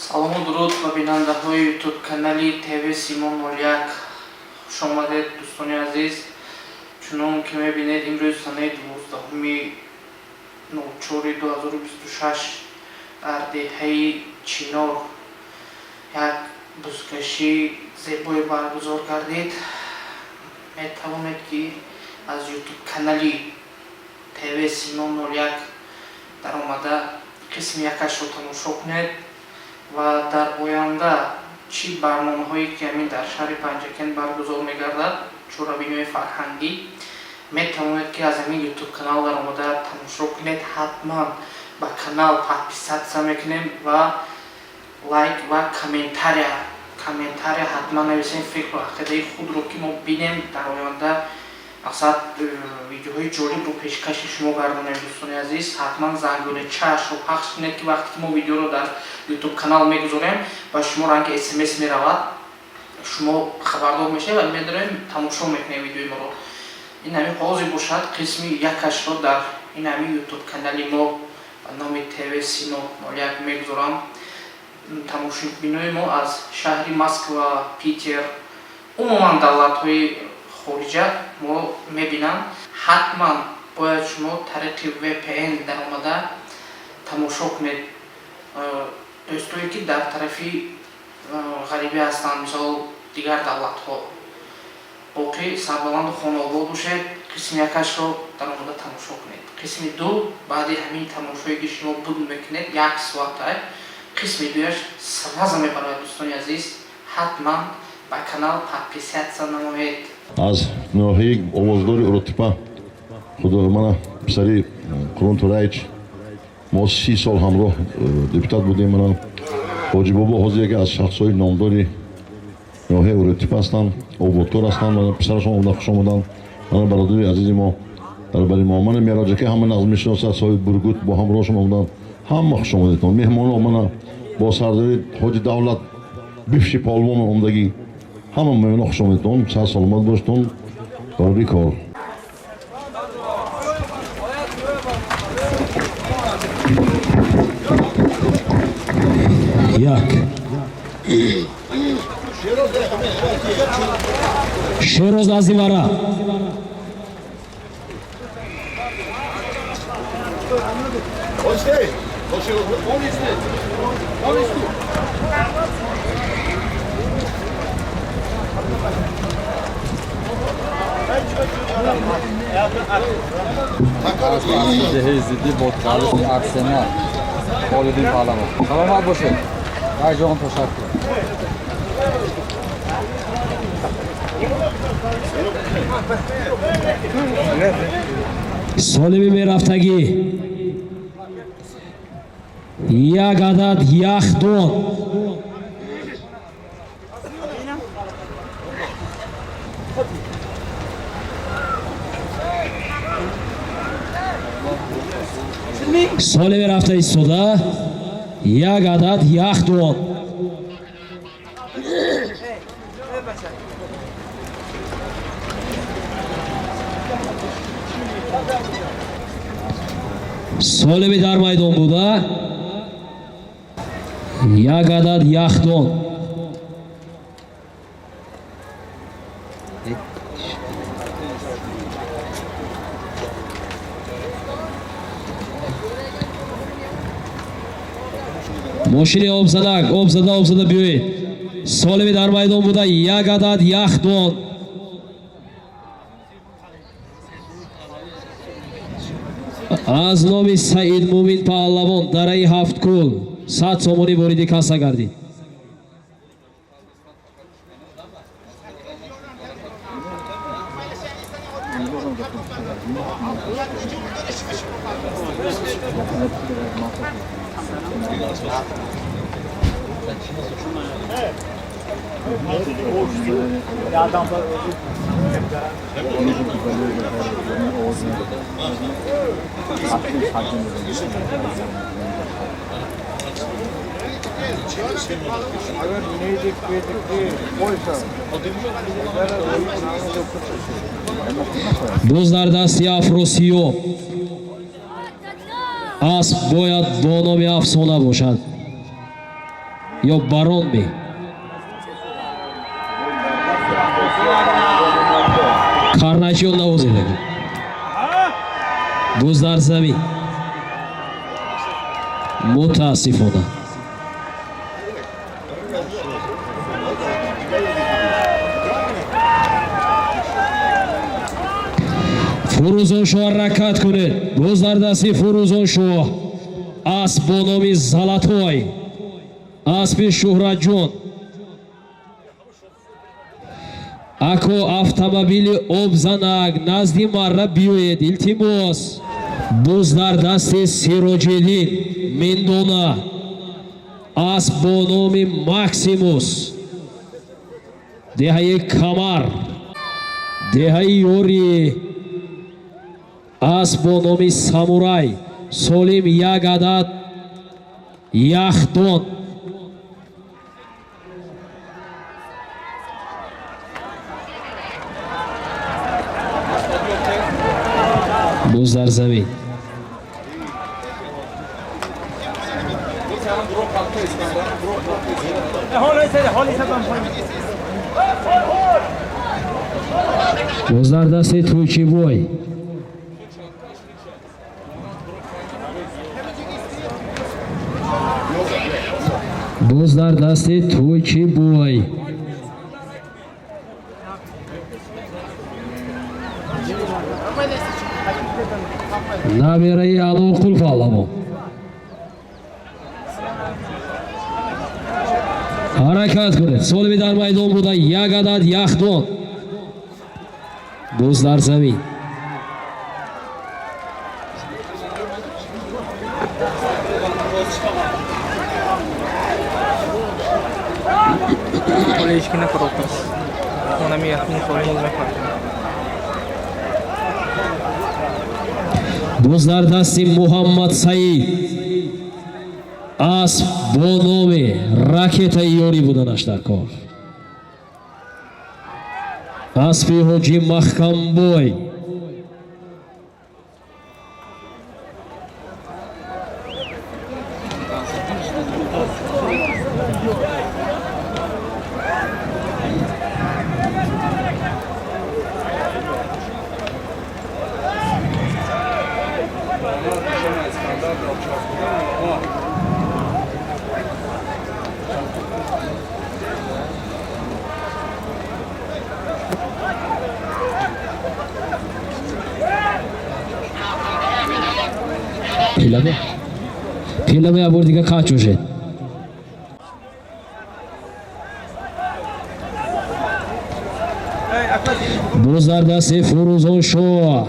Салому дуруд ба бинандаҳои ютуб канали ТВ Симо 01. Хуш омадед, дӯстони азиз. Чунон ки мебинед, имрӯз санаи 12-04-2026 дар деҳаи Чинор як бузкашии зебое баргузор гардид. Метавонед, ки аз ютуб канали ТВ Симо 01 даромада қисми якашро тамошо кунед ва дар оянда чӣ барномаҳое ки ҳамин дар шаҳри Панҷакент баргузор мегардад, чорабиниҳои фарҳангӣ, метавонед, ки аз ҳамин ютуб канал даромада тамошо кунед. Ҳатман ба канал подписаться мекунем ва лайк ва комментария ҳатман нависем, фикру ақидаи худро, ки мо бинем, дар оянда мақсад видеоҳои ҷолибро пешкаши шумо гардонем. Дӯстони азиз, ҳатман зангӯлачаашро пахш кунед, ки вақте ки мо видеоро дар ютуб канал мегузорем, ба шумо ранги смс меравад, шумо хабардор мешавед ва медорем, тамошо мекунем видеои моро. Ин ҳамин ҳозир бошад, қисми якашро дар ин ҳамин ютуб канали мо ба номи ТВ Сино 01 мегузорам. Тамошобинои мо аз шаҳри Москва, Питер, умуман давлатҳои хориҷа мо мебинанд. Ҳатман бояд шумо тариқи VPN даромада тамошо кунед. Дӯстое ки дар тарафи ғарибӣ ҳастанд, мисол дигар давлатҳо, боқӣ сарбаланду хонаобод бошед. Қисми якашро даромада тамошо кунед. Қисми ду баъди ҳамин тамошое ки шумо буд мекунед, як соата, қисми дуяш сразу мебарояд. Дӯстони азиз, ҳатман ба канал подписаться намоед. Аз ноҳияи овоздори Уротипа худо мана писари Қурбон Тураич, мо 30 сол ҳамроҳ депутат будем. Мана Ҳоҷибобо ҳозир яке аз шахсҳои номдори ноҳияи Уротипа ҳастанд, ободкор ҳастанд. Мана писарашон омада, хуш омаданд. Мана бародари азизи мо дар бари мо, мана Мероҷака, ҳама нағз мешиносад, соҳиби Бургут, бо ҳамроҳашон омаданд. Ҳама хуш омадедтон, меҳмоно. Мана бо сардори Ҳоҷи Давлат, бифши полвон омадагӣ, ҳама меҳмоно хуш омадедтон. Сар саломат боштон, барори кор. Як Шероз Азимара. Деҳаи зиддӣ бо тааллуқи Арсенал Холидин Паҳлавон. Саломат бошед, як ҷон ташаккур. Солими мерафтагӣ як адад яхдон. Солими рафта истода як адад яхдон. Солими дар майдон буда як адад яхдон. Мошини обзадак, обзада, обзада биёед. Солими дар майдон буда як адад яхдон. Аз номи Саид Мумин Паҳлавон, дараи Ҳафткул, 100 сомонӣ вориди касса гардид. Боз дар дасти Афросиёб асп бояд бо номи афсона бошад. Ё барон ме? Карнайчиён навозед. Буз дар замин. Мутаассифона. Фурӯзоншоҳ ҳаракат кунед. Боз дар дасти Фурӯзоншоҳ асп бо номи Золотой, аспи Шӯҳратҷон. Ако автомобили обзанак назди марра биёед, илтимос. Буз дар дасти Сироҷиддин Миндона, асп бо номи Максимус, деҳаи Камар, деҳаи Ёри, асп бо номи Самурай, солим як адад яхдон. Буз дар замин. Боз дар дасти Тӯйчибой. Боз дар дасти Тӯйчибой. Набираи Алоқул паҳлавон. Ҳаракат кунед. Солими дар майдон буда як адад яхдон. Боз дар замин. ҳоло ҳеҷ ки нафурохтааст. Онами яхни холӣ моз мефард. Боз дар дасти Муҳаммад Саид асп бо номи ракетаи ёрӣ буданаш дар кор. Аспи Ҳоҷи Маҳкамбой. Пиламе я бор дига качошед. Боз дар дасти Фурӯзоншоҳ.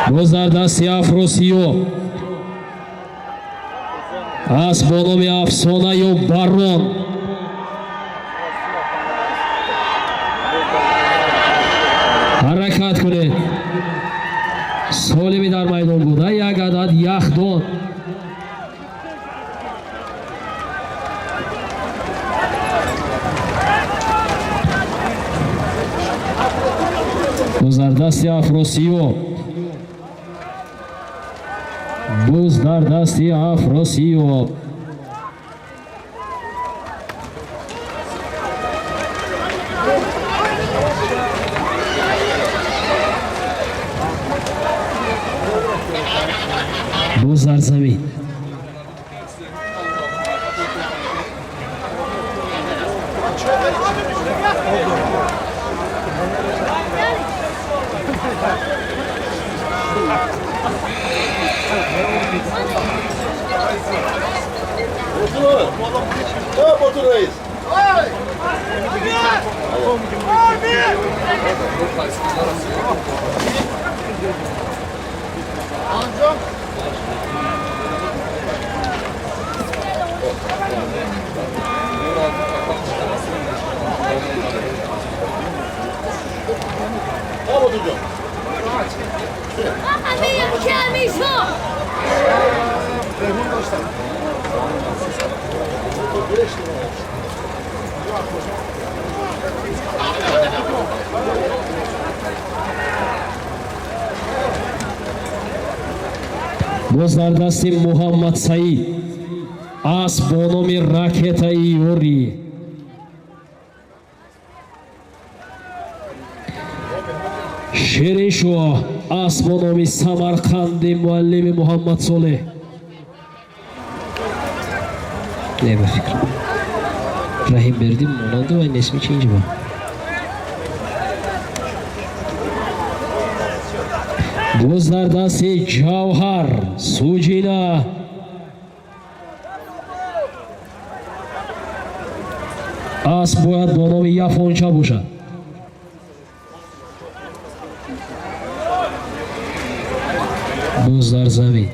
Боз дар дасти Афросиёб асп бо номи Афсона ё Барон. Ҳаракат кунед. Солими дар майдон буда як адад яхдон. Боз дар дасти Афросиёб. Буз дар дасти Афросиёб. Буз дар замин. Боз дар дасти Муҳаммад Саид асп бо номи Ракетаи Ёрӣ. Шириншоҳ асп бо номи Самарқанди муаллими Муҳаммад Солеҳ. Не, ба фикрам Раҳимбердӣ монанду вай несми чи инҷа ба? Боз дар дасти Ҷавҳар Суҷина. Асп бояд бо номи Яфонча бошад. Боз дар замин.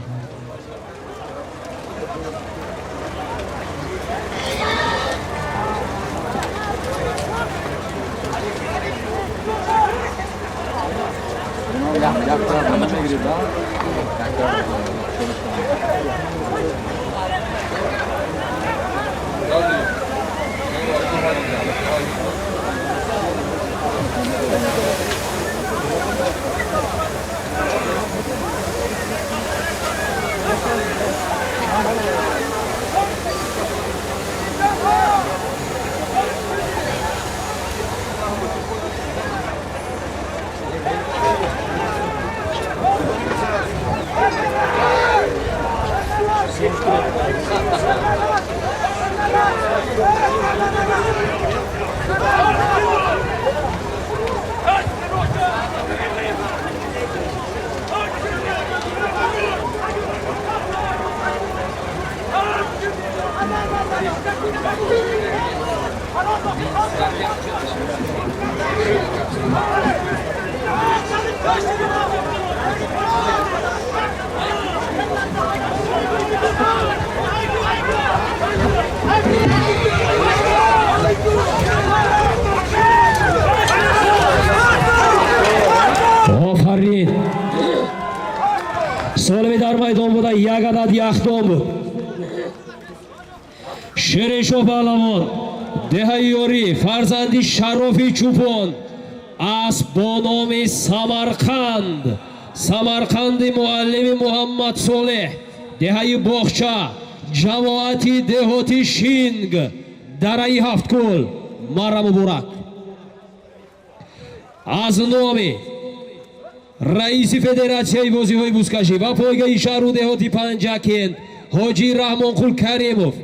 Офарин! Солими дар майдон буда як адад яхдон буд. Шириншоҳ паҳлавон, деҳаи Ёрӣ, фарзанди Шарофи Чӯпон, асп бо номи Самарқанд, Самарқанди муаллими Муҳаммад Солеҳ, деҳаи Боғча, ҷамоати деҳоти Шинг, дараи Ҳафткӯл. Мара муборак. Аз номи раиси федератсияи бозиҳои бузкашӣ ва пойгаи шаҳру деҳоти Панҷакент Ҳоҷӣ Раҳмонқул Каримов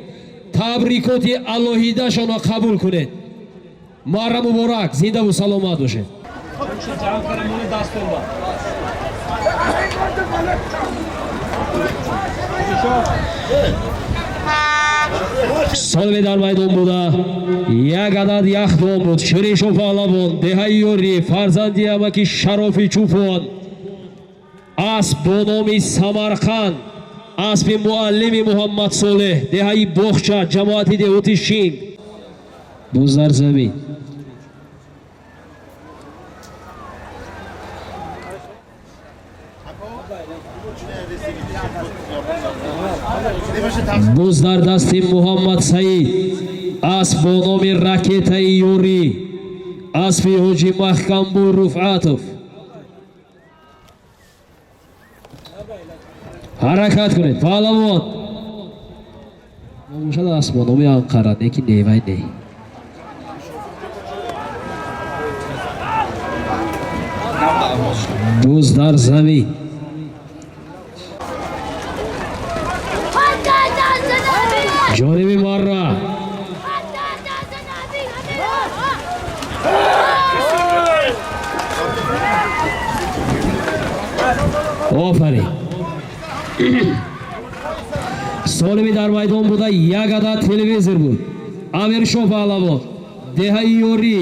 табрикоти алоҳидашонро қабул кунед. Мара муборак, зиндаву саломат бошед. Солме дар майдон буда як адад яхдон буд. Шириншоҳ паҳлавон, деҳаи Ёрӣ, фарзанди амаки Шарофи Чӯпон, асп бо номи Самарқанд, аспи муаллими Муҳаммад Солеҳ, деҳаи Боғча, ҷамоати деҳоти Шинг. Боз дар замин. Боз дар дасти Муҳаммад Саид асп бо номи Ракетаи Ёрӣ, аспи Ҳоҷӣ Маҳкамбу Руфъатов. Ҳаракат кунед, паҳлавон. Бошад асп бо номи Анқара, не ки не, вай не. Боз дар замин. Ҷониби Марра. Офарин. Солими дар майдон буда як адад телевизор буд. Амиршоҳ паҳлавон, деҳаи Ёрӣ,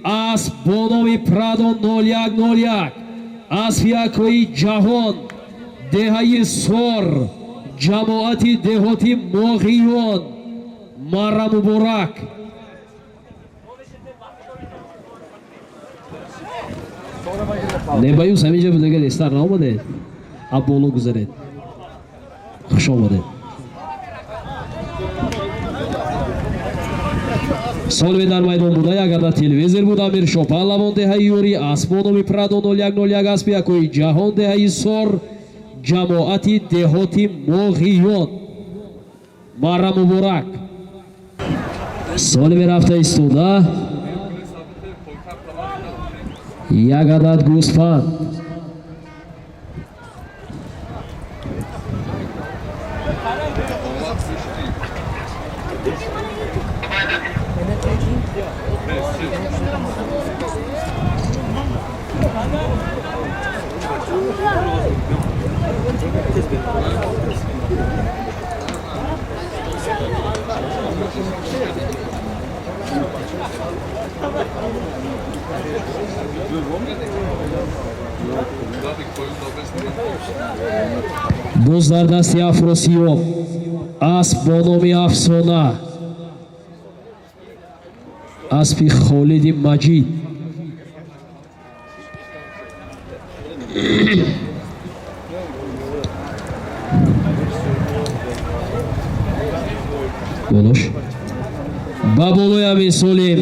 асп бо номи Прадо 0101, аспи якои ҷаҳон, деҳаи Сор, ҷамоати деҳоти Моғиён. Мара муборак. Небаюс ҳаминҷа будага дестар наомадед, аб боло гузаред. Хуш омадед. Солими дар майдон буда як адад телевизор буд. Амир Шопалавон, деҳаи Юри, асп бо номи Прадо 0101, аспи якои ҷаҳон, деҳаи Сор, ҷамоати деҳоти Моғиён. Мара муборак. Солими рафта истода як адад гӯсфанд. Боз дар дасти Афросиёб асп бо номи Афсона, аспи Холиди Маҷид. Болош ба болои ҳамин солим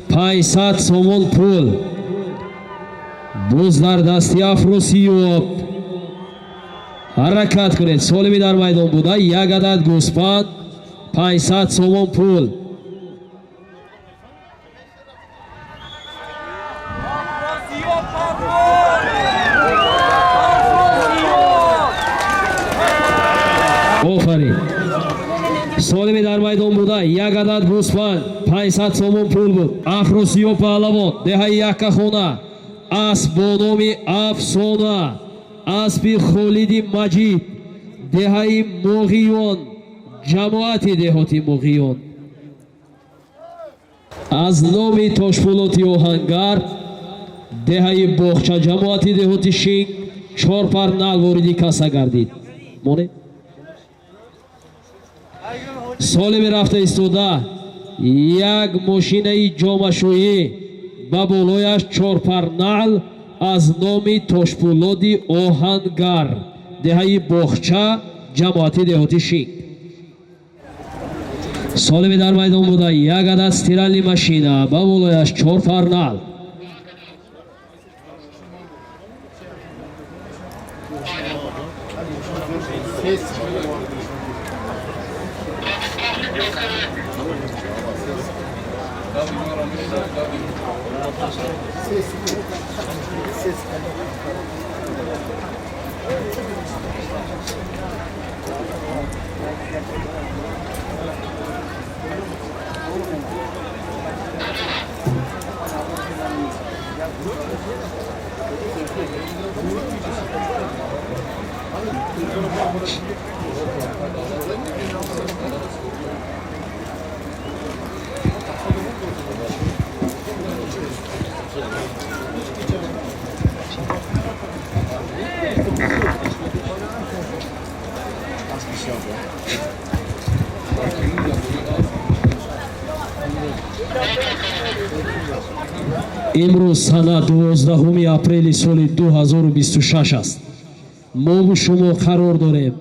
500 сомон пул. Боз дар дасти Афросиёб. Ҳаракат кунед. Солими дар майдон буда як адад гӯсфанд, 500 сомон пул. Офарин. Солими дар майдон буда як адад гӯсфанд, 500 сомон пул буд. Афросиёб паҳлавон, деҳаи Яккахона, асп бо номи Афсона, аспи Холиди Маҷид, деҳаи Моғиён, ҷамоати деҳоти Моғиён. Аз номи Тошпулоти Оҳангар, деҳаи Боғча, ҷамоати деҳоти Шинг, чор пар нал вориди касса гардид. Монед. Солими рафта истода як мошинаи ҷомашӯӣ, ба болояш чор пар нал аз номи Тошпулоди Оҳангар, деҳаи Боғча, ҷамоати деҳоти Шинг. Солими дар майдон буда як адад стиральный машина, ба болояш чор пар нал. Имрӯз сана 12 апрели соли 2026 аст. Мову шумо қарор дорем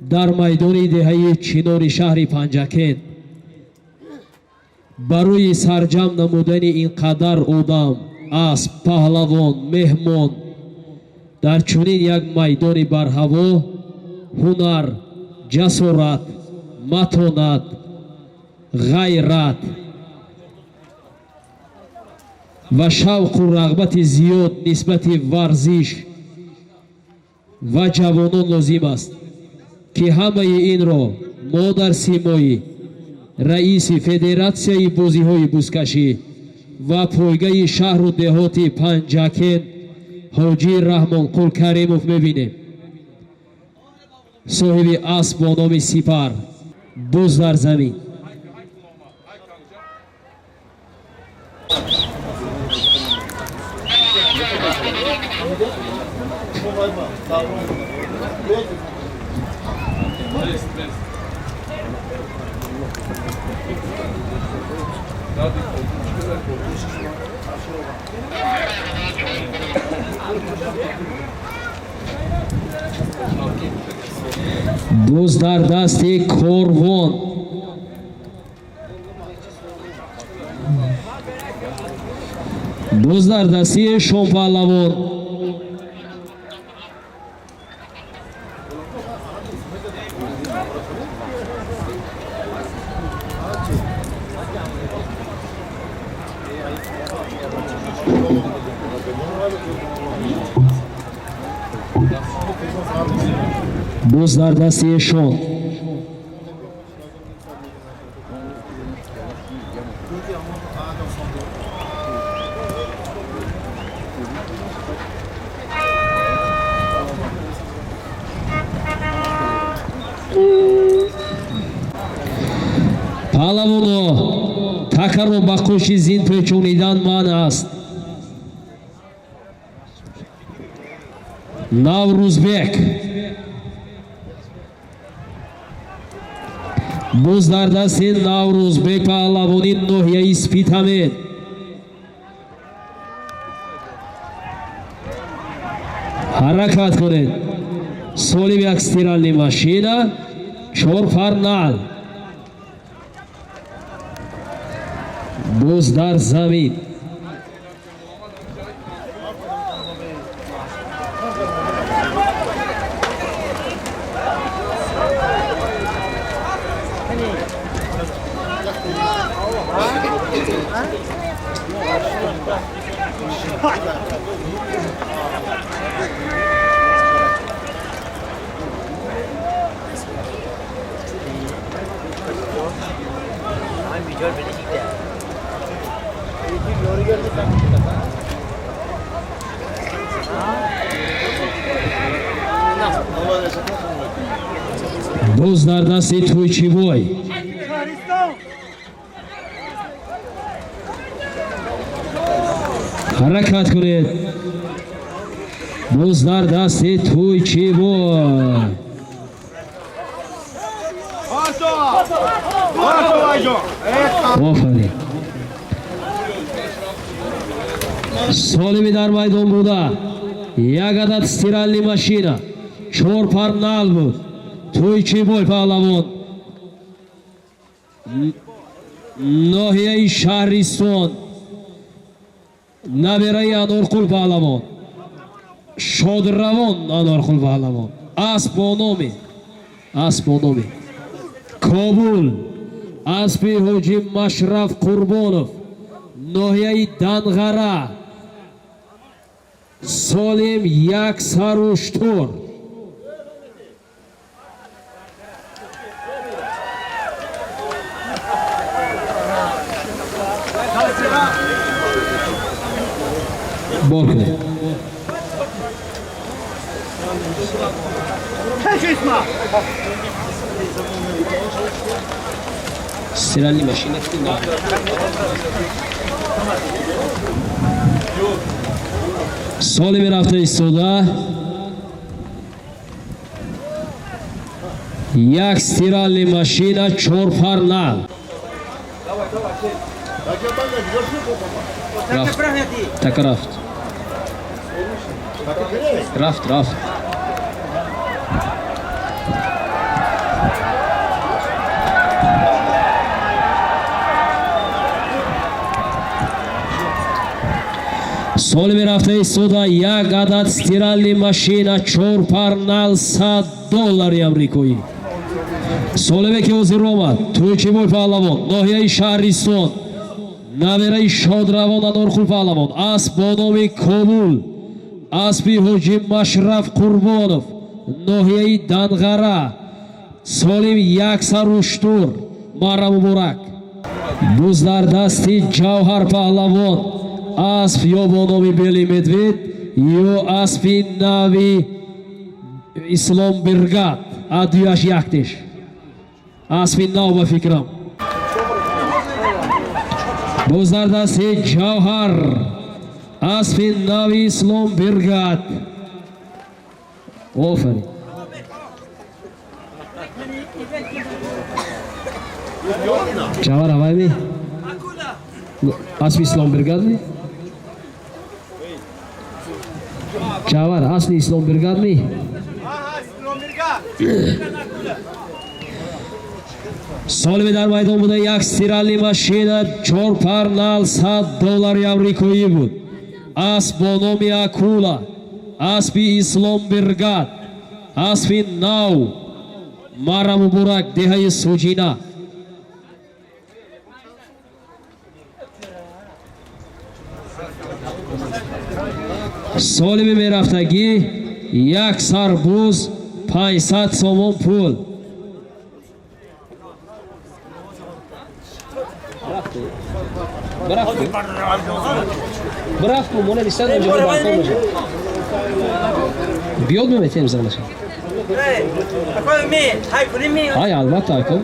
дар майдони деҳаи Чинори шаҳри Панҷакент. Барои сарҷам намудани ин қадар одам, асп, паҳлавон, меҳмон дар чунин як майдони барҳаво ҳунар, ҷасорат, матонат, ғайрат ва шавқу рағбати зиёд нисбати варзиш ва ҷавонон лозим аст, ки ҳамаи инро мо дар симои раиси Федератсияи бозиҳои бузкашӣ ва пойгаи шаҳру деҳоти Панҷакент ҳоҷӣ Раҳмонқул Каримов мебинем. Соҳиби асп бо номи Сипар, буз дар замин. Буз дар дасти Корвон. Буз дар дасти Шонпаҳлавон. Буз дар дасти Эшон. Паҳлавоно, такарро ба қӯши зин печонидан манъ аст. Наврӯзбек. Буз дар дасти Наврӯзбек паҳлавони ноҳияи Спитамен. Ҳаракат кунед. Солим як стиральный машина, чор пар нал. Буз дар замин. Буз дар дасти Тӯйчибой. Ҳаракат кунед. Буз дар дасти Тӯйчибой. Офарин. Солими дар майдон буда як адад стиральный машина, чор пар нал буд. Тӯйчибой паҳлавон, ноҳияи Шаҳристон, набераи Анорқул паҳлавон, шодравон Анорқул паҳлавон. Асп бо номи Кобул, аспи ҳоҷи Машраф Қурбонов, ноҳияи Данғара, солим як саруштур. Бор кунед. Стиральный машина. Солими рафта истода як стиральный машина, чор пар нал. Рафт. Так рафт. Рафт, рафт. Солими рафта истода як адад стиральный машина, чор пар нал, $100 амрикоӣ. Солиме ки ҳозир омад, Тӯйчибой паҳлавон, ноҳияи Шаҳристон, набераи шодравон Анорқул паҳлавон, асп бо номи Кобул, аспи ҳоҷи Машраф Қурбонов, ноҳияи Данғара, солим як саруштур. Мара муборак. Буз дар дасти Ҷавҳар паҳлавон, асп ё бо номи Бели Медвед ё аспи нави Ислом Биргат, аддуяш яктеш. Аспи нав ба фикрам. Буз дар дасти Ҷавҳар, аспи нави Ислом Биргат. Офарин. Ҷавҳар авайми? Аспи Ислом Биргат ми? Чавар асли Исломбиргадми? Солими дар майдон буда як стиральный машина 4 пар нал $100 амрикоӣ буд. Асп бо номи Акула, аспи Исломбиргад, аспи нав, мара муборак, деҳаи Суҷина. Солими мерафтагӣ як сарбуз 500 сомон пул. Брафту, моне нистан онҷо баркор мешавад. Биёд меметем занаши. Ҳай, албатта, акон.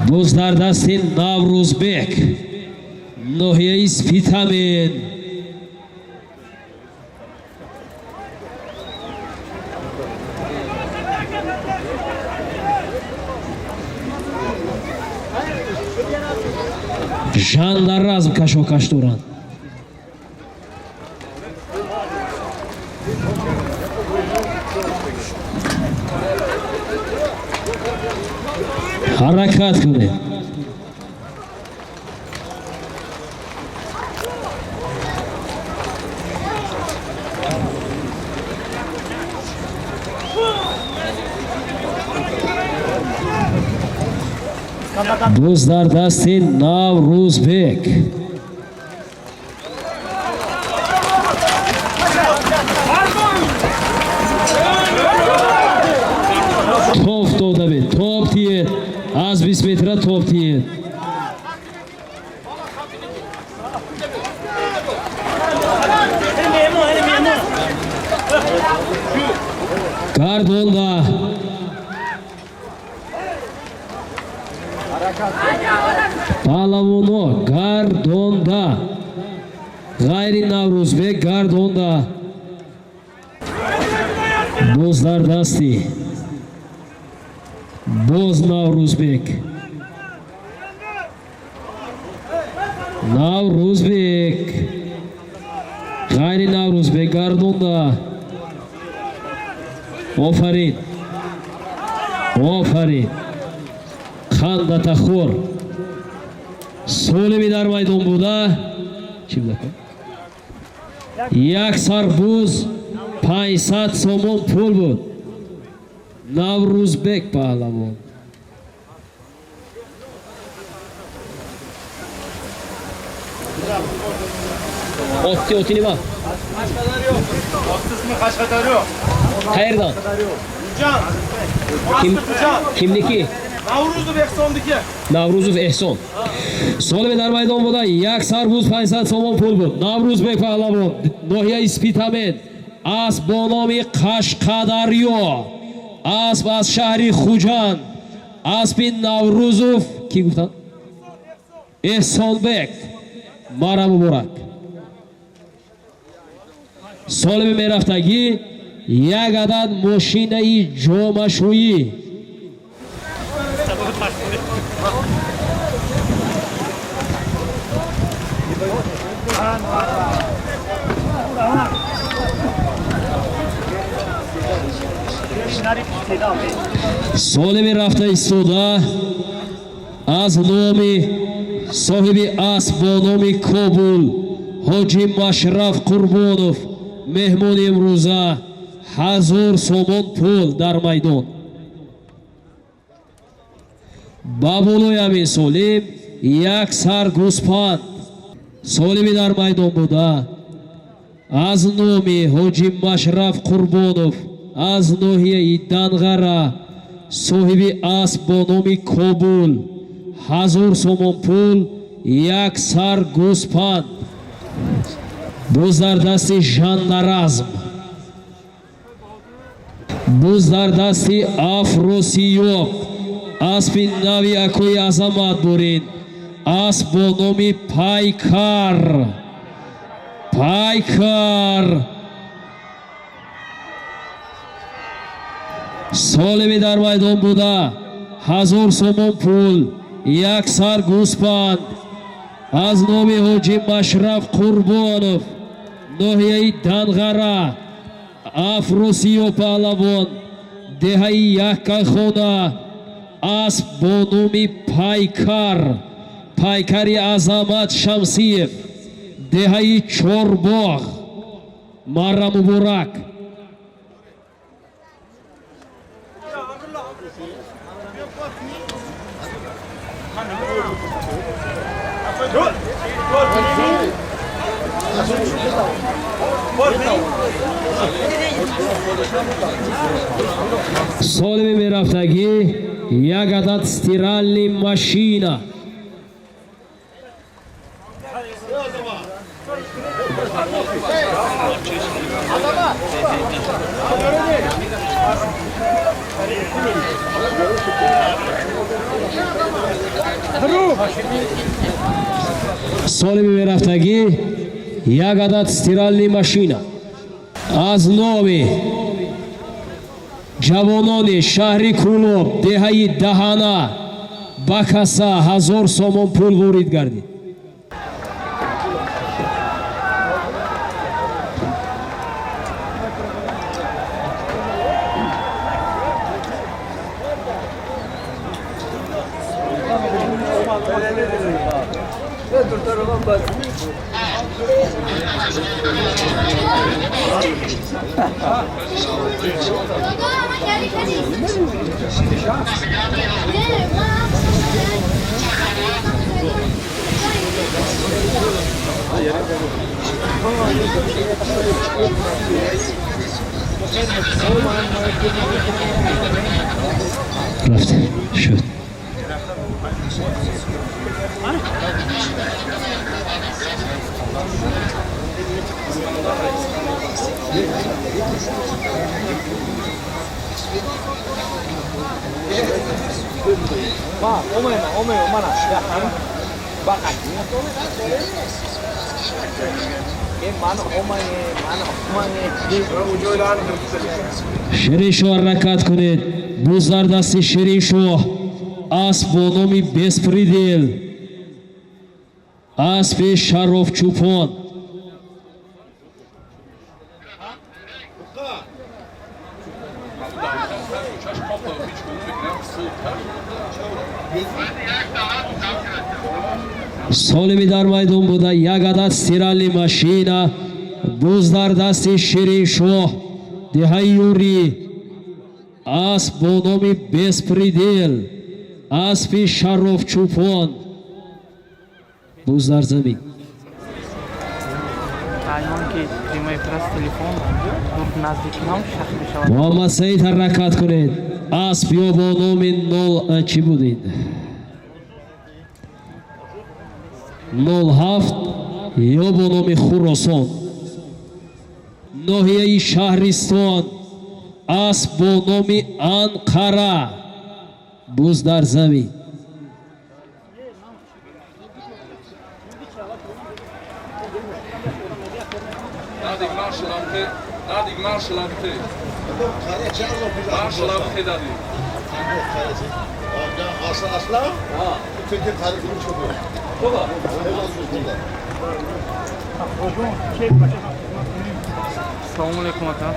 Боз дар дасти Наврӯзбек, ноҳияи Спитамен. Жан дар разм кашокаш доранд. Ҳаракат кунед. Боз дар дасти Наврӯзбек. Топ дода бед, топ тиед, аз 20 метра топ тиед. Гардонда. Паҳлавоно гардонда. Ғайри Наврӯзбек гардонда. Боз дар дасти боз Наврӯзбек. Наврӯзбек. Ғайри Наврӯзбек гардонда. Офарин. Офарин. Қандатахӯр. Солими дар майдон буда. Чӣ буда? Як сарбуз 500 сомон пул буд. Наврӯзбек паҳлавон. Отти, оти нима? Qayerdan? Kimniki? Navruzov Ehsonniki. Navruzov Ehson. Солими дар майдон буда як сарбуз 500 сомон пул буд. Наврӯзбек паҳлавон, ноҳияи Спитамен, асп бо номи Қашқадарё, асп аз шаҳри Хуҷанд, аспи Наврӯзов ки гуфтанд? Эҳсонбек. Мара муборак. Солими мерафтагӣ як адад мошинаи ҷомашӯӣ. Солими рафта истода аз номи соҳиби асп бо номи Кобул Ҳоҷи Машраф Қурбонов, меҳмони имрӯза, 1000 сомон пул дар майдон. Ба болои ҳамин солим як сар гӯспанд солими дар майдон буда аз номи Ҳоҷи Машраф Қурбонов аз ноҳияи Данғара, соҳиби асп бо номи Кобул, 1000 сомон пул, як сар гӯспанд. Буз дар дасти Жаннаразм, буз дар дасти Афросиёб, аспи нави акои Азамат бурин, асп бо номи Пайкар. Пайкар солими дар майдон буда, 1000 сомон пул, як сар гӯспанд аз номи Ҳоҷи Машраф Қурбонов, ноҳияи Данғара, Афросиё паҳлавон, деҳаи Яккахона, асп бо номи Пайкар, Пайкари Азамат Шамсиев, деҳаи Чорбоғ. Марра муборак. Солими мерафтагӣ як адад стиральный машина. Солими мерафтагӣ як адад стиральный машина аз номи ҷавонони шаҳри Кӯлоб, деҳаи Даҳана, ба каса 1000 сомон пул ворид гардид. Рафт шуд. Шириншоҳ ҳаракат кунед. Буз дар дасти Шириншоҳ, асп бо номи Беспредел, аспи Шарофчӯпон. Солими дар майдон буда як адад стиральный машина, буз дар дасти Шириншоҳ, деҳаи Юрӣ, асп бо номи Беспредел, аспи Шарофчӯпон. Буз дар замин. Муҳаммад Саид ҳаракат кунед. Асп ё бо номи нол чӣ будед? 07 ё бо номи Хуросон, ноҳияи Шаҳристон, асп бо номи Анқара, буз дар замин. Салому алейкум ака.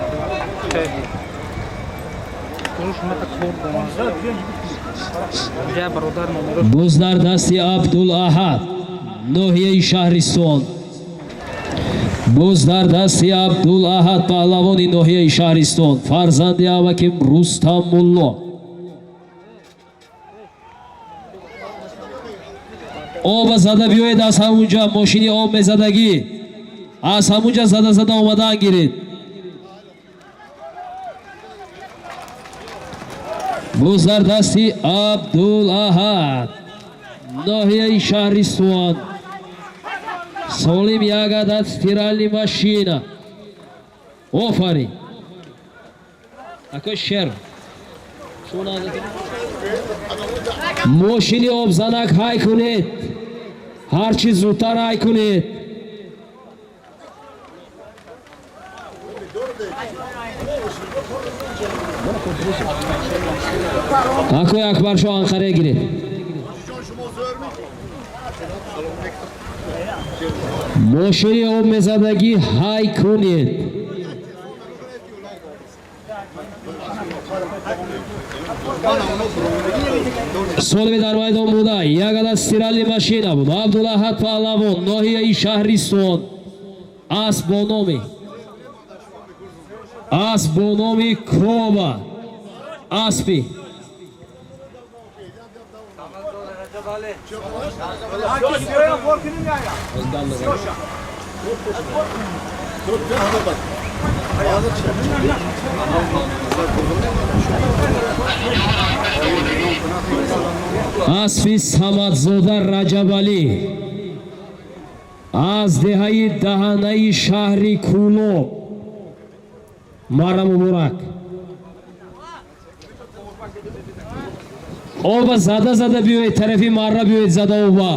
Буз дар дасти Абдулаҳад, ноҳияи Шаҳристон. Боз дар дасти Абдулаҳад паҳлавони ноҳияи Шаҳристон, фарзанди амаким Рустам Мулло. Оба зада биёед аз ҳамунҷа, мошини об мезадагӣ. Аз ҳамунҷа зада зада омадан гиред. Боз дар дасти Абдулаҳад, ноҳияи Шаҳристон. Солим як адад стиральный машина. Офарин. Акой шер. Мошини обзанак ҳай кунед. Ҳарчи зудтар ҳай кунед. Акой Акбаршо Анқаре гиред. Мошини об мезадагӣ ҳай кунед. Солими дар майдон буда як адад стиральный машина буд. Абдулаҳад паҳлавон, ноҳияи Шаҳристон. Асп бо номи Коба. Аспи аспи Самадзода Раҷабалӣ аз деҳаи Даҳанаи шаҳри Кӯлоб. Мара муборак. Оба зада зада биёед, тарафи марра биёед зада оба.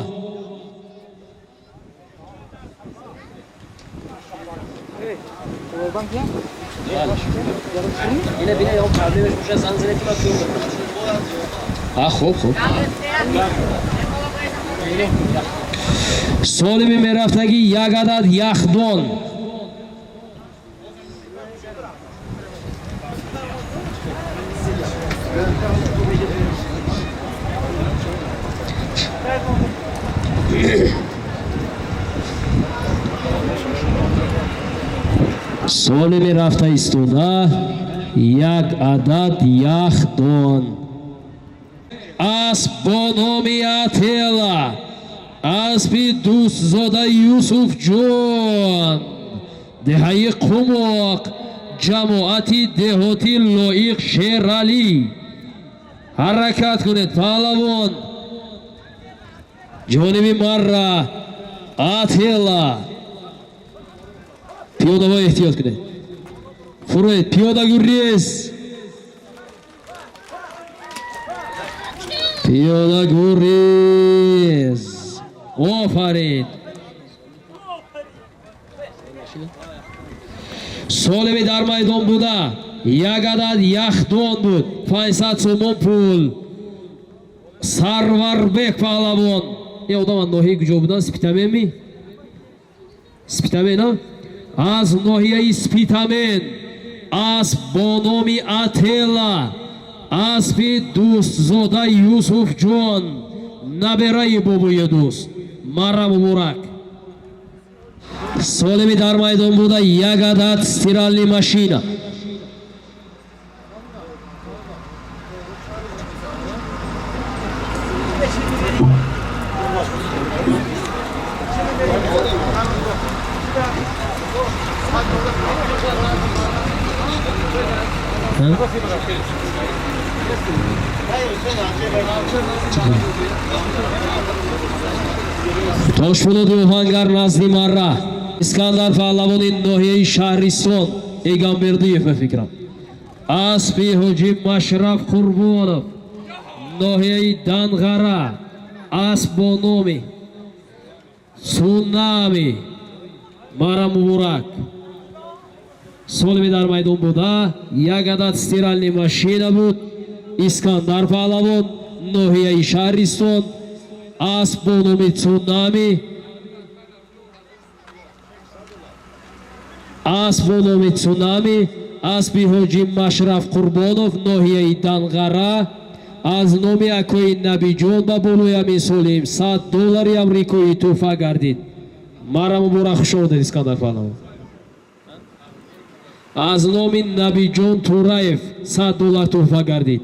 Хуб хуб. Солими мерафтагӣ як адад яхдон. Солими рафта истода як адад яхдон. Асп бо номи Атела, аспи дӯстзода Юсуфҷон, деҳаи Қумоқ, ҷамоати деҳоти Лоиқ Шералӣ. Ҳаракат кунед паҳлавон. Ҷониби марра Атела. Пиёдаҳо эҳтиёт кунед. Фуроед, пиёда гурез. Пиёда гурез. Офарин. Солими дар майдон буда як адад яхдон буд. 500 сомон пул. Сарварбек паҳлавон. Ин одам аз ноҳияи куҷо будан? Спитамен ми? Спитамен, а? Аз ноҳияи Спитамен. Асп бо номи Атела, аспи дӯстзода Юсуфҷон, набераи бобои дӯст. Мара муборак. Солими дар майдон буда як адад стиральный машина. Тошпулоди оҳангар назди марра. Искандар паҳлавони ноҳияи Шаҳристон, Эгамбердиев ба фикрам. Аспи ҳоҷи Машраф Қурбонов, ноҳияи Данғара, асп бо номи Цунами. Мара муборак. Солими дар майдон буда як адад стиральный машина буд. Искандар паҳлавон, ноҳияи Шаҳристон, асп бо номи Цунами. Асп бо номи Цунами, аспи ҳоҷи Машраф Қурбонов, ноҳияи Данғара, аз номи акои Набиҷон ба болои ҳамин солим $100 амрикоӣ тӯҳфа гардид. Мара муборак, хуш омадед, Искандар Паҳлавон. Аз номи Набиҷон Тураев 100 доллар тӯҳфа гардид.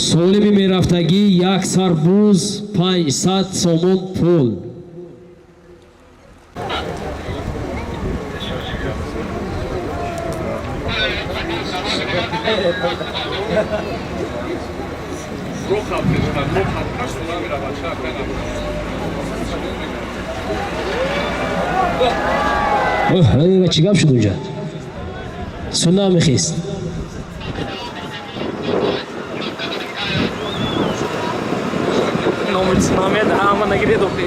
Солими мерафтагӣ як сар буз, 500 сомон пул. Чӣ гап шуд унҷа? Сунна мехист. Номи цунами ҳама нагиред охи.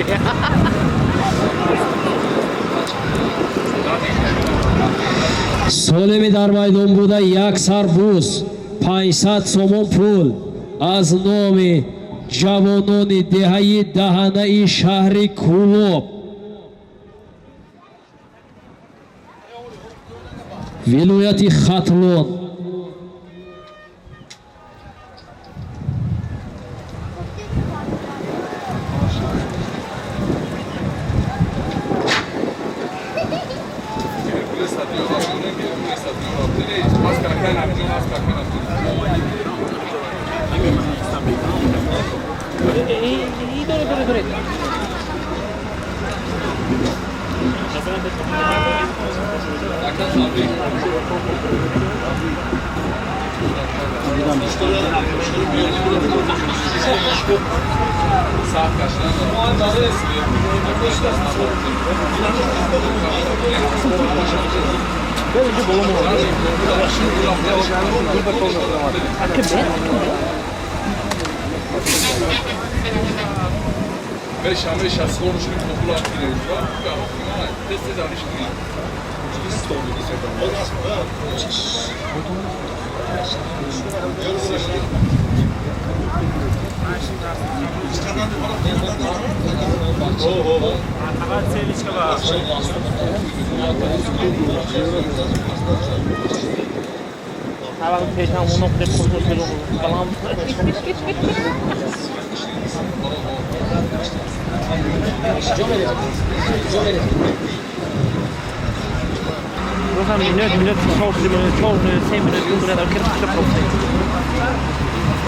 Солими дар майдон буда як сар буз, 500 сомон пул аз номи ҷавонони деҳаи Даҳанаи шаҳри Кӯлоб, вилояти Хатлон.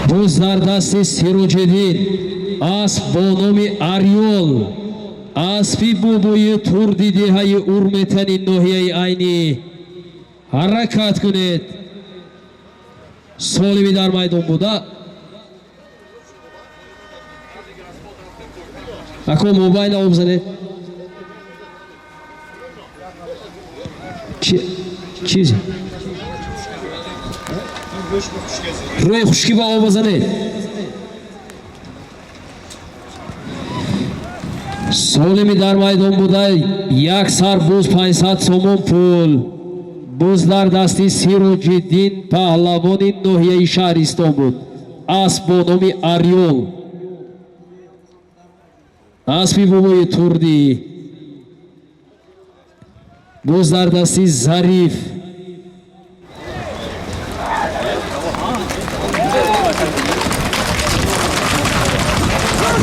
Буз дар дасти Сироҷиддин, асп бо номи Арёл, аспи бобои Турди деҳаи Урметани ноҳияи Айнӣ. Ҳаракат кунед. Солими дар майдон буда ако мобайна об занед. Чиз рӯи хушкӣ ба об занед. Солими дар майдон буда як сар буз, 500 сомон пул. Буз дар дасти Сироҷиддин Паҳлавони ноҳияи Шаҳристон буд, асп бо номи Арёл, аспи бобои Турдӣ. Буз дар дасти Зариф.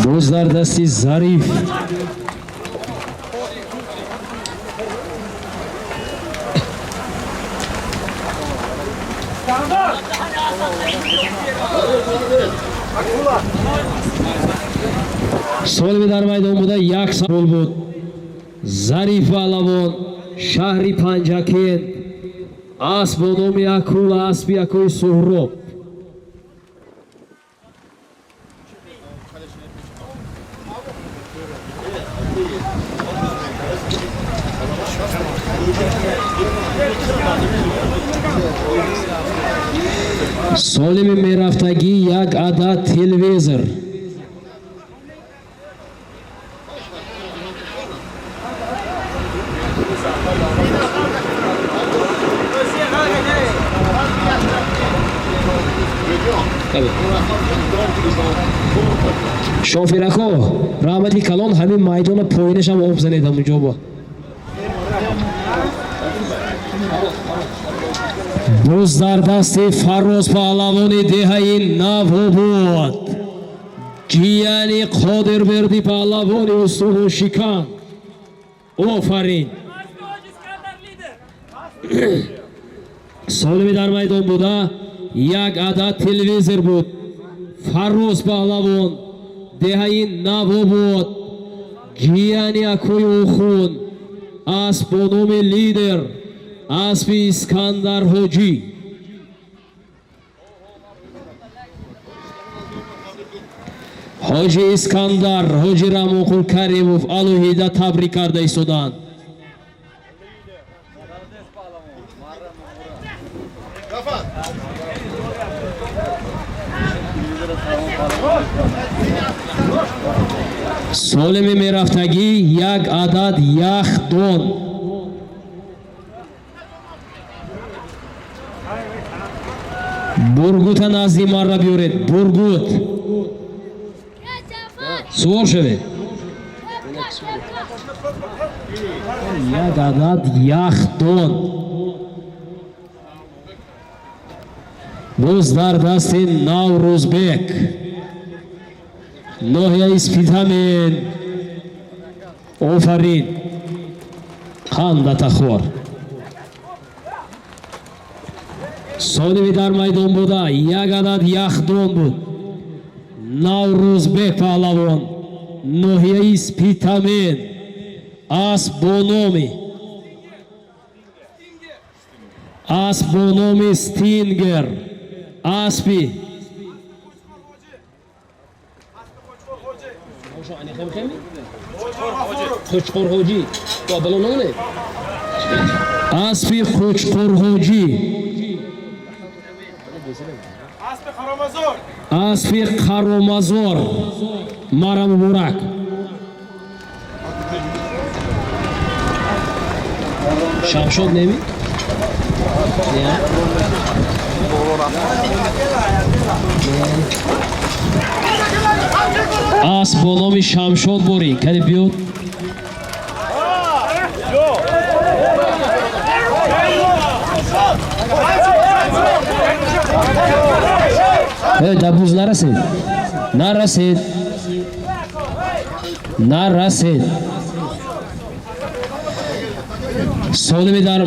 Буз дар дасти Зариф. Солими дар майдон буда як пул буд. Зариф Паҳлавон, шаҳри Панҷакент, асп бо номи Акула, аспи акои Суҳроб. Солими мерафтагӣ як адад телевизор. Шофирако, раҳмати калон, ҳамин майдона поинашам об занед ҳамунҷо ба. Буз дар дасти Фарроз паҳлавони деҳаи Навобод, ҷияни Қодирберди паҳлавони устунушикан. Офарин! Солими дар майдон буда як адад телевизор буд. Фарроз паҳлавон, деҳаи Навобод, ҷияни акои Охун, асп бо номи Лидер, аспи Искандар Ҳоҷӣ. Ҳоҷи Искандар, Ҳоҷи Рамонқул Каримов алоҳида табрик карда истоданд. Солими мерафтагӣ як адад яхдон. Бургута назди марра биёред. Бургут. Сувор шавед. Як адад яхдон. Боз дар дасти Наврӯзбек, ноҳияи Спитамен. Офарин, қандатахор. Солими дар майдон буда як адад яхдон буд. Наврӯзбек паҳлавон, ноҳияи Спитамен, асп бо номи Стингер, аспи Қучқурҳоҷӣ. Аспи Қучқурҳоҷӣ, аспи Қаромазор. Мара муборак. Шамшод неми? Асп бо номи Шамшод борин. Каде биёд? Дар буз нарасед, нарасед, нарасед. Солими дар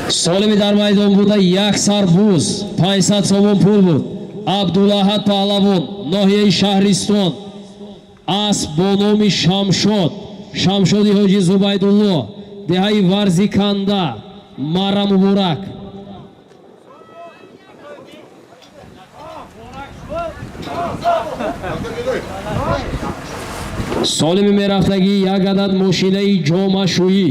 солими дар майдон буда як сар буз, 500 сомон пул буд. Абдулаҳад паҳлавон, ноҳияи Шаҳристон, асп бо номи Шамшод, Шамшоди Ҳоҷи Зубайдулло, деҳаи Варзиканда. Мара муборак. Солими мерафтагӣ як адад мошинаи ҷомашӯӣ.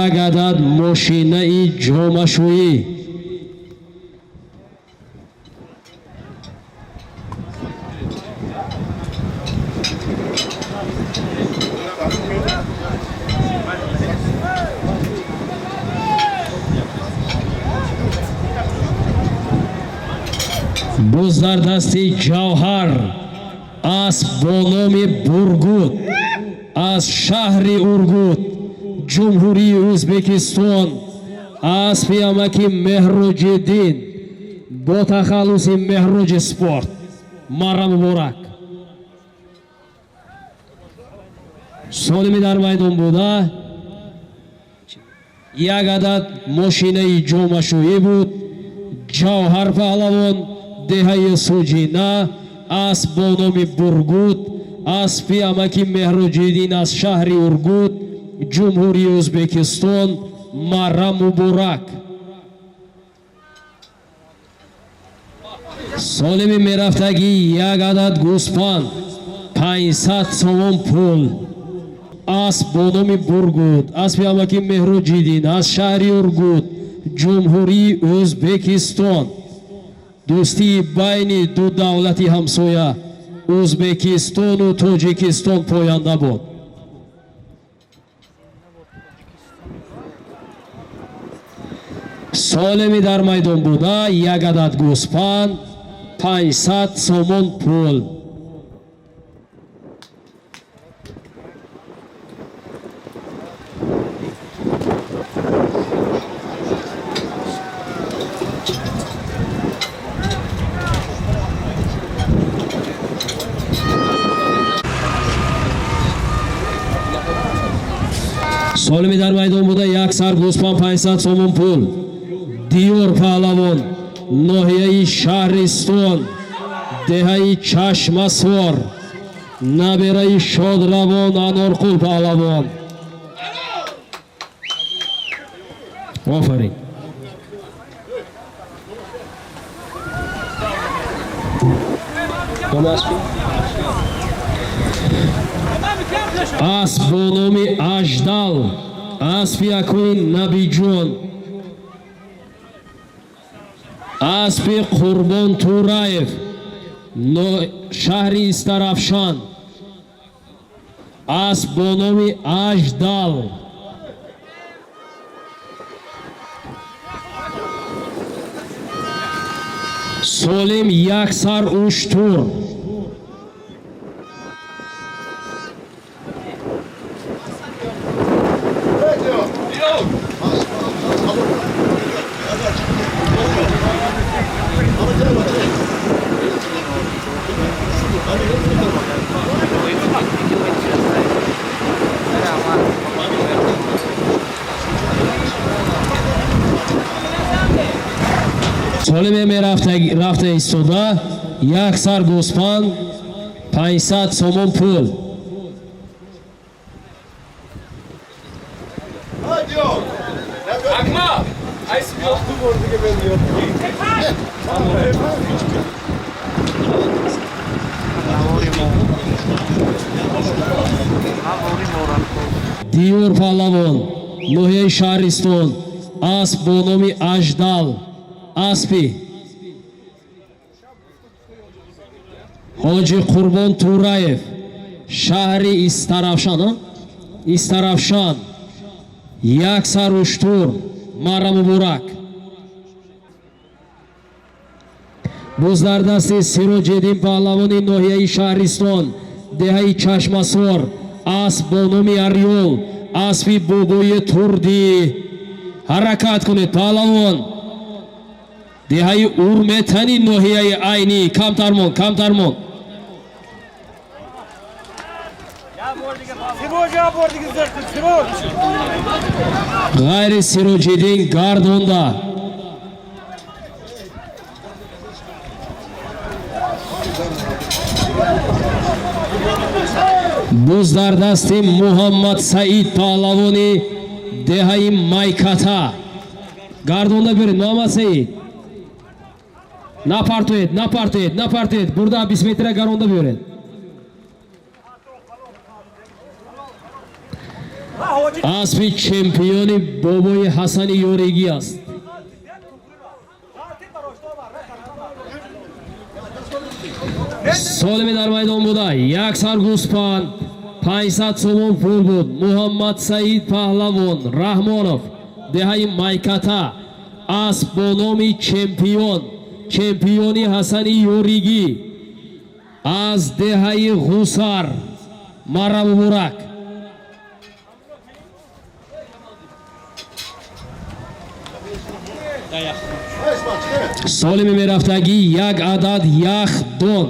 Як адад мошинаи ҷомашӯӣ. Боз дар дасти Ҷавҳар, асп бо номи Бургут, аз шаҳри Ургут, Ҷумҳурии Ӯзбекистон, аспи амаки Меҳроҷиддин бо тахаллуси Меҳроҷи спорт. Мара муборак. Солими дар майдон буда як адад мошинаи ҷомашӯӣ буд. Ҷавҳар паҳлавон, деҳаи Суҷина, асп бо номи Бургут, аспи амаки Меҳроҷиддин аз шаҳри Ургут, Ҷумҳурии Ӯзбекистон. Мара муборак. Солими мерафтагӣ як адад гӯспанд, 500 сомон пул. Асп бо номи Бургут, аспи амаки Меҳруҷиддин аз шаҳри Ургут, Ҷумҳурии Ӯзбекистон. Дӯстии байни ду давлати ҳамсоя Ӯзбекистону Тоҷикистон поянда буд. Солими дар майдон буда як адад гӯспанд, 500 сомон пул. Солими дар майдон буда як сар гӯспанд, 500 сомон пул. Диёр паҳлавон, ноҳияи Шаҳристон, деҳаи Чашмасор, набераи шодравон Анорқул паҳлавон. Офарин. Асп бо номи Аждал, аспи якуни Набиҷон, аспи Қурбон Тураев, шаҳри Истарафшан, асп бо номи Аждал. Солим як сар уштур. Солиме мерафта истода як сар гӯспанд, 500 сомон пул. Диёр паҳлавон, ноҳияи Шаҳристон, асп бо номи Аждал, аспи Ҳоҷи Қурбон Тураев, шаҳри Истарафшан, Истарафшан, як сар уштур, мара муборак. Боз дар дасти Сироҷиддин паҳлавони ноҳияи Шаҳристон, деҳаи Чашмасор, асп бо номи Арёл, аспи бобои Турдӣ. Ҳаракат кунед паҳлавон. Деҳаи Урметани ноҳияи Айнӣ. Камтар мон, камтар мон. Ғайри Сироҷиддин гардонда. Боз дар дасти Муҳаммад Саид паҳлавони деҳаи Майката. Гардонда биред, Муҳаммад Саид. Напартоед, напартоед, напартоед. Бурда 20 метра гаронда биёред. Аспи чемпиони бобои Ҳасани Ёригӣ аст. Солими дар майдон буда як сар гӯспанд, 500 сомон пул буд. Муҳаммад Саид паҳлавон Раҳмонов, деҳаи Майката, асп бо номи Чемпион, чемпиони Ҳасани Ёригӣ аз деҳаи Ғусар. Мара муборак. Солими мерафтагӣ як адад яхдон.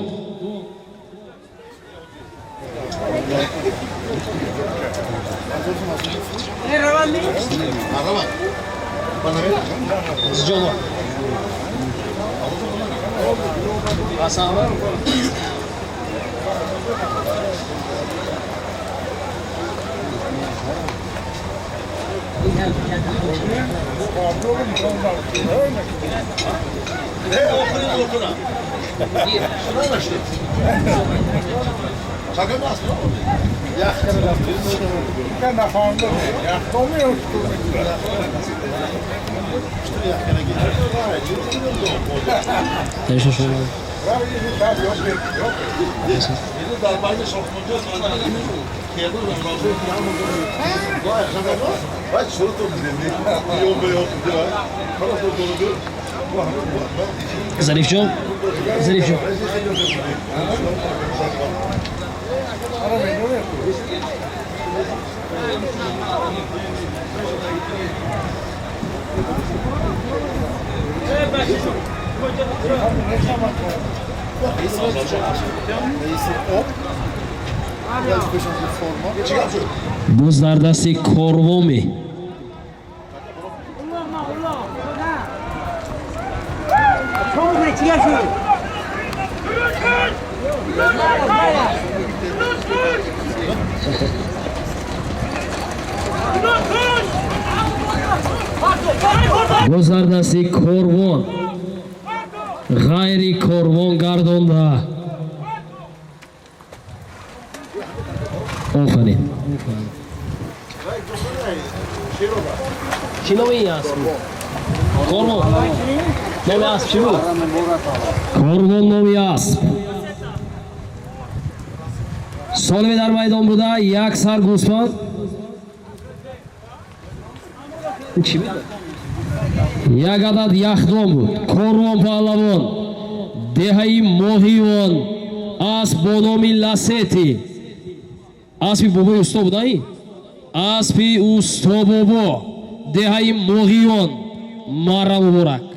Зарифҷон, Зарифҷон. Боз дар дасти корвоме. Боз дар дасти корвон, ғайри корвон гардонда. Офарин. Чӣ номи ин асп буд? Корвон. Номи асп чӣ буд? Корвон номи асп. Солими дар майдон буда, як сар гӯсфанд. Чӣ буд? Як адад яхдон буд. Корвон паҳлавон, деҳаи Моҳиён, асп бо номи Ласети. Аспи бобои усто буда ин? Аспи усто бобо, деҳаи Моҳиён. Мара муборак.